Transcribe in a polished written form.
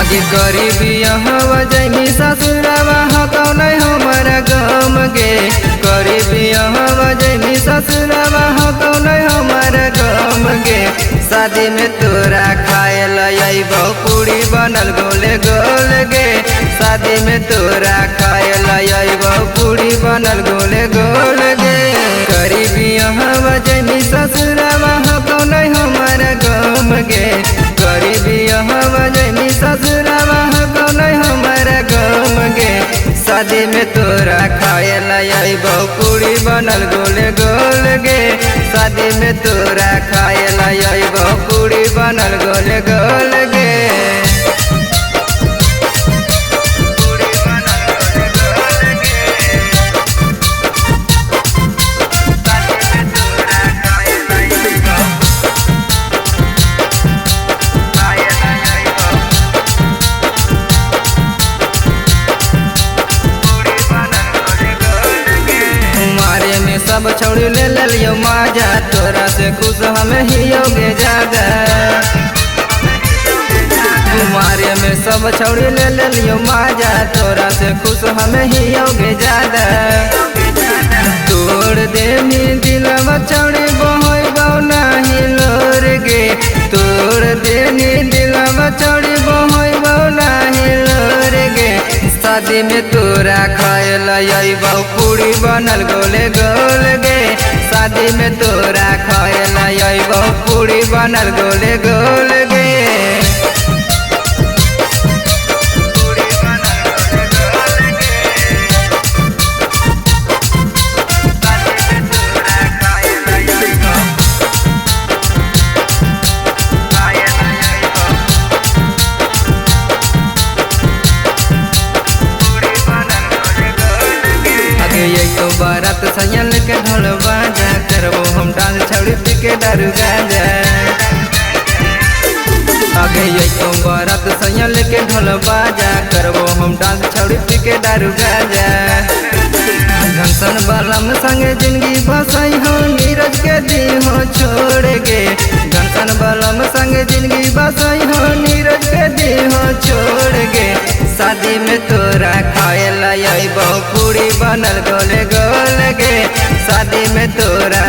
आगे गरीबी हवा जैनी ससुरवा हकौ नहीं हमारा गम गे। गरीबी हवा जैनी ससुरवा हकौ नहीं हमारा गम गे। शादी में तोरा खायल अइबौ पूरी बनल गोले गोल गे। शादी में तोरा खायल अइबौ पूरी बनल गोले गोल गे। गरीबी हवा जैनी ससुरवा हकौ नहीं हमारा गम गे। गरीबी हवा जैनी ससुरवा हकौ नहीं हमारा गम गे। शादी में तोरा खायल अइबौ पूरी बनल गोले गोल गे। शादी में तोरा खायल अइबौ पूरी बनल गोले गोल गे। सब छोड़ ले लियो माजा तोरा से खुश हम हियो गे ज्यादा। कुमारे में सब छोड़ ले लियो माजा तोरा से खुश हम हियो गे ज्यादा। तोड़ दे मी दिलवा छोड़ी बहबौ नाही लोर गे। तोड़ दे नी दिलवा छोड़ी बहबौ नाही लोर गे। शादी में तोरा खायल अइबौ पूरी बनल गोले गोल गे। शादी में तोरा खायल अइबौ पूरी बनल गोले गोल गे। तो बारात सैयल के ढोल बाजा करबो हम डांस छौड़ी पी के दारू गांजा। आगे तो बारात सैयल के ढोल बाजा करबो हम डांस छौड़ी पी के दारू गांजा। घनसन बलम संगे जिंदगी बसई हो नीरज के दी हो छोड़ गे। घनसन बलम संगे जिंदगी बसई हो नीरज के दी हो छोड़ गे। शादी में तोरा खायल अइबौ पूरी बनल गोले गोल गे। शादी में तोरा